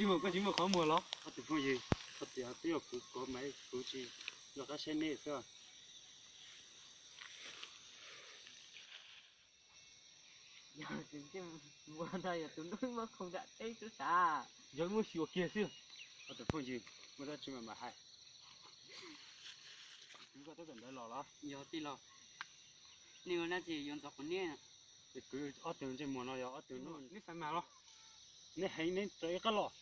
Koj tsis muaj qhov muag los? Ob tug phooj ywg, qhov tias twb yog kuv kov mas kuv tsis nco qab saib nej xwb. Yog tus ntsej muag no yog tus ntuj muab khoo nram teb xwb sav. Yog muab xyuas kiag xwb. Ob tug phooj ywg, muaj dab tsi mas mam hais. Kwv koj twb kawm ntawv los los? Yog tij laug. Nej ua dab tsi yuav ntxov qhov niab? Kwv ob tug ntsej muag no yog ob tug neb xav mas los? Nej heev neb txawm ib qab los.